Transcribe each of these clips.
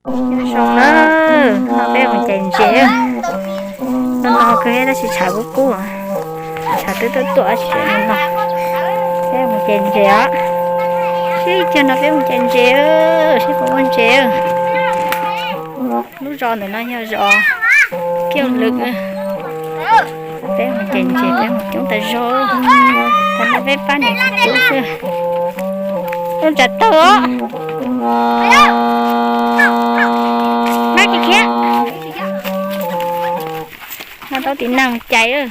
Nyob zoo na, no peb mus cais ntses. No no kawg tab sis tshav kub kub, tshav twb tuaj tuaj tsis no. Peb mus cais ntses os. Sib cag no peb mus cais ntses, seb puas muaj ntses. Lub zos ntawm no yog zos Kiaj Lwm. Peb mus cais ntses peb mus coob tas zog. Tam no peb pab niam coob xwb. Ua tsav tawg os. Nqa kiag khiav. Nqa taub tiv neeg cais.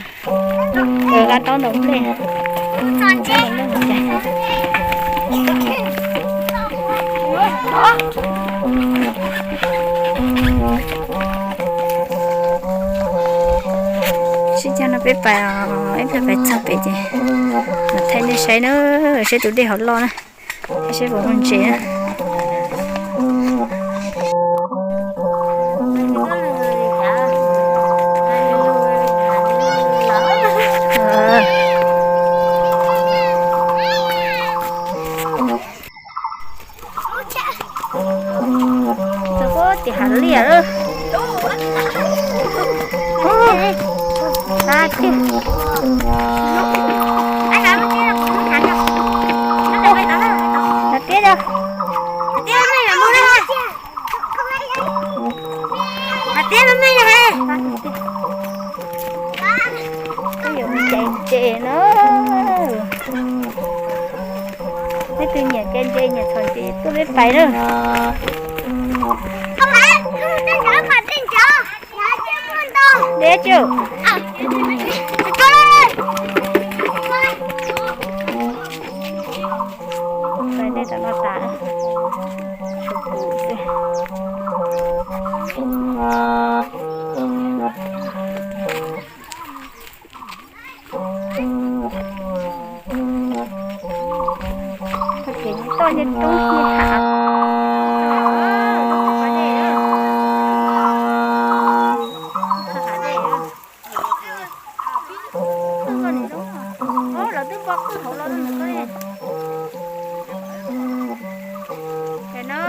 Nqa taub ntaus nplej. Sib cag no peb pais, ib pliag pais txog pem ces mam thaij nej saib na, saib tus dej hauv loj na, seb puas muaj ntses na. Txog puag tim hav liaj lawm. Hav tiab, hav tiab no me. Yuav cais ntses no. Leej twg nyiam cais ntses nyiam txhom ntses tuaj peb pais na. Deb tsuj. Pais dej tom no tas. Tshuav kuv xwb. Toj ces roob hnyiab hav. Lawv twb npo qwj hauv los. Ces no,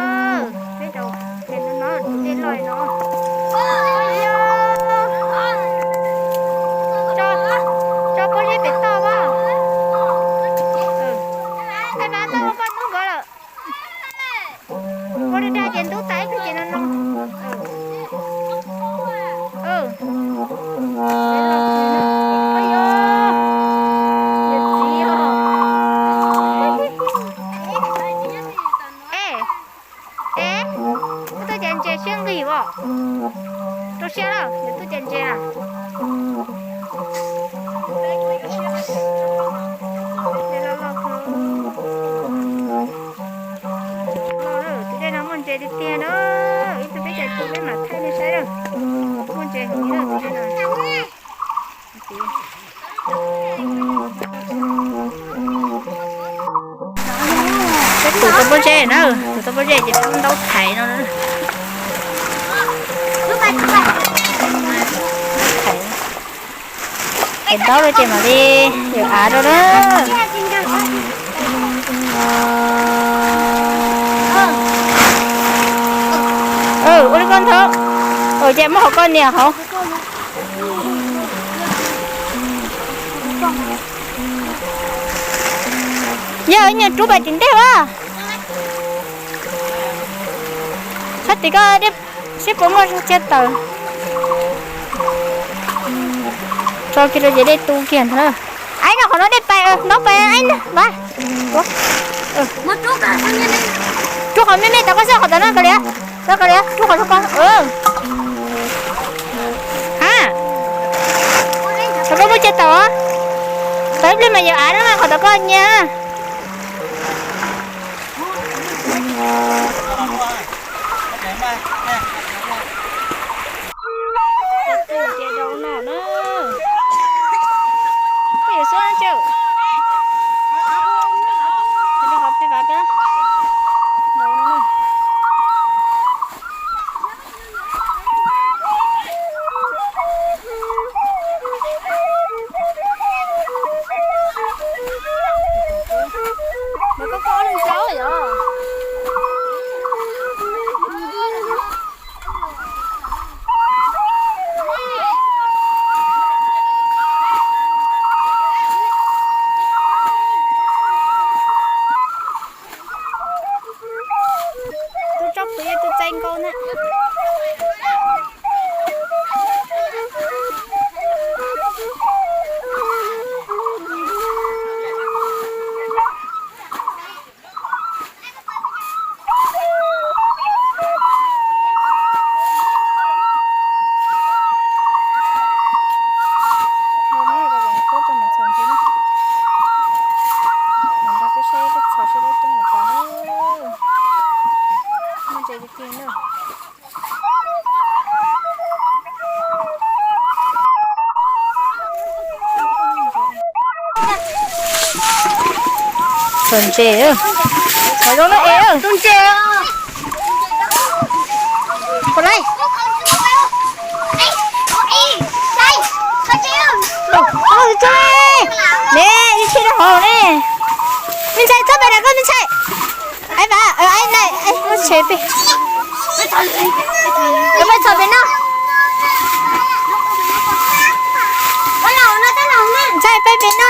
peb rau ces no no dej loj no. Tso pob zeb pem toj as. Tab tab ntub nkawd lawm. Ua li dag ces ntub tas ib pliag ces no no. Es, es, wb tuaj cais ntses siab nqig as. Rau siab lawm, yuav tuaj cais ntses na. Tus dej no muaj ntses tiag tiag na. Ib pliag peb cais tus peb mam thaij nej saib na. Muaj ntses heev li tus dej no. Peb tus tau pob zeb na, tus tau pob zeb ces peb muab ntaub thaiv no. Thaiv ntaub rau ces mam li yawm av rau na. Ua li koj nthaub, ces muab hauv koj niam hauv. Yog ib nyuag rub pais tim ntej as. Sab tim koj seb puas muaj tsiaj taws. Tso kiag rau ces dej tu kiag ntag. Aib no qhov no dej pais, ntaub pais aib na. Rub qhov me me tom koj xwb, qhov tom no kav liam. Kav liam, rub qhov rau koj. Ha, tom koj muaj tsiaj taws. Tau ib pliag mas yawm av no mas qhov tom koj nyias. Mas koj koj ob leeg rau yom. Nkauj na. Ntawm no peb saib peb txhos seb lawv coob li cas na. Muaj ntses tiag tiag na. Txhos ntses, txhos zoo na es. Tus ntses. Puas laij? Ne, ib txhij rau hauv ne. Me ntxhais, txhob pem na koj me ntxhais. Ai, muab tshem pem. Peb txhos pem no. Ntxhais, peb pem no.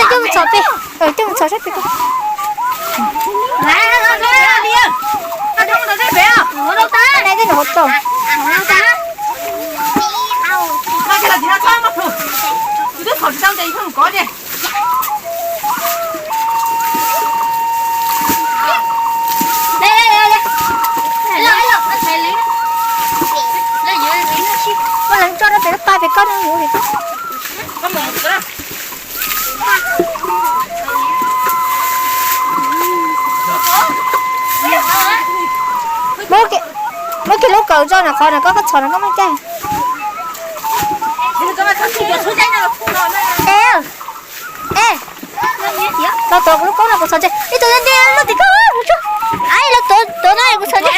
Coj mus txhos pem. Coj mus txhos sab pem ko. Nai tej no hauv tau. Koj lees tso rau pem lub pas pem koj no yuav li. Muab kiag lub kaus tso no, qhov no koj, koj txhos no koj muaj caij. Es, los tuav kuv lub koob no kuv txhos ntses. Ib tug nti nti lub tim koj, ai, los tuav, tuav no kuv txhos ntses.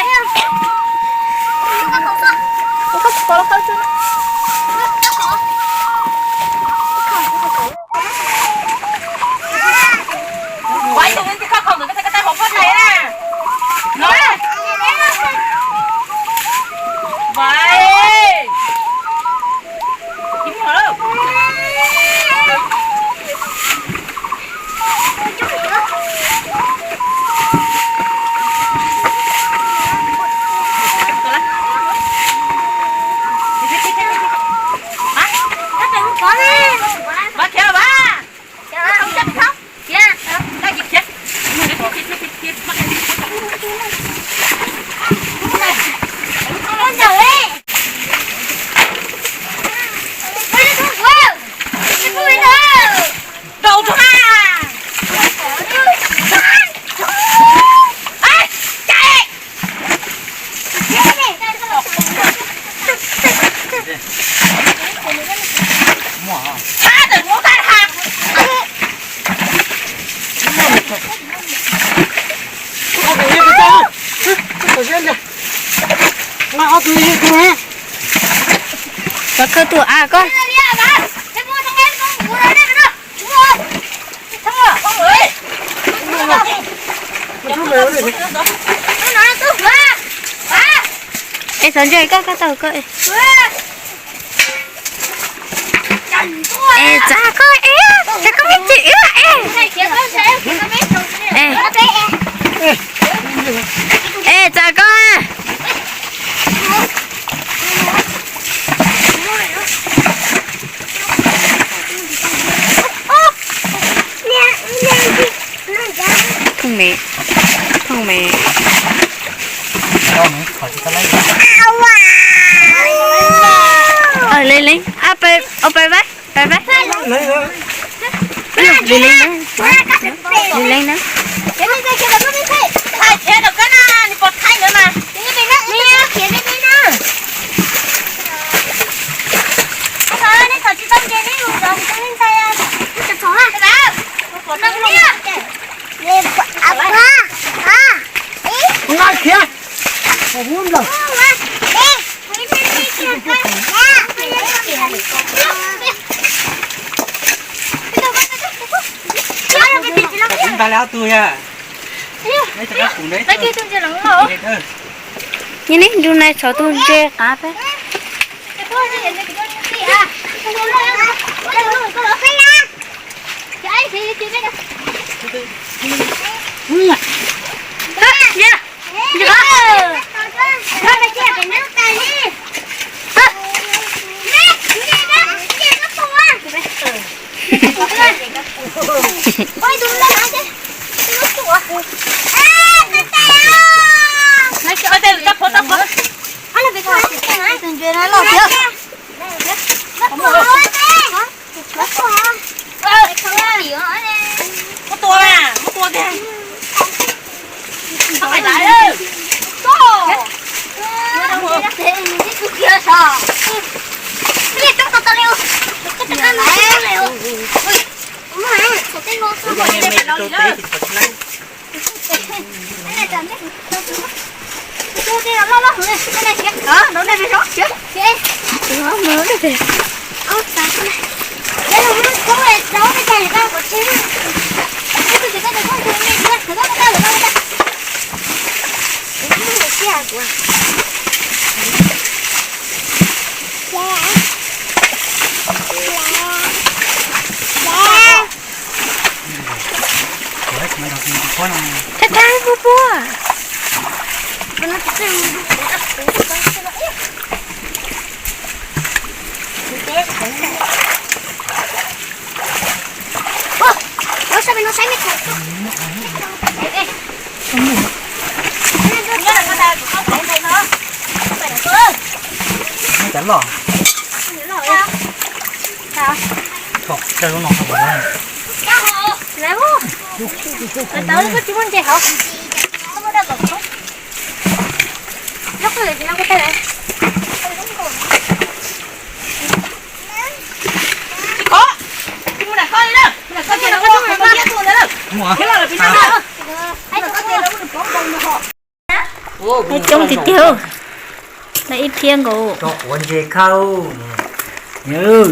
Cov kawg tuaj a koj. Es txhos ntses koj, koj tau koj. Es txav koj es, txav koj me ntsis es. Es txav koj. Thooj me, thooj me. Leej leej, pais pais, pais pais. Leej leej na, leej leej na. Nyob ne, ntu nai txhos tus ntses qav peb. Thab thab puab puab. Cov loj. Thaum coj lub no tau. Coob tiag tiag. Ib phiab nkaus.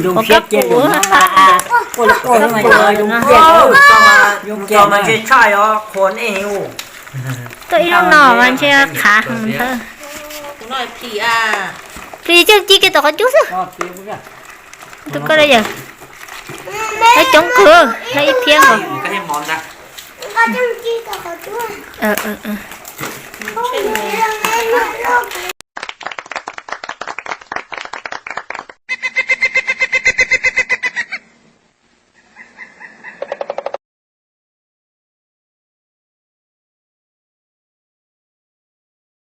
Ua kab pum. Zoo mas ntshe tshaj os, qhuas nej. Tuaj ib lub no mas ntshe qhav heev ntag. Plis coj ci kiag tom qhov cub xwb. Tus koj la yawm. Coob kawg, ib phiab nkaus.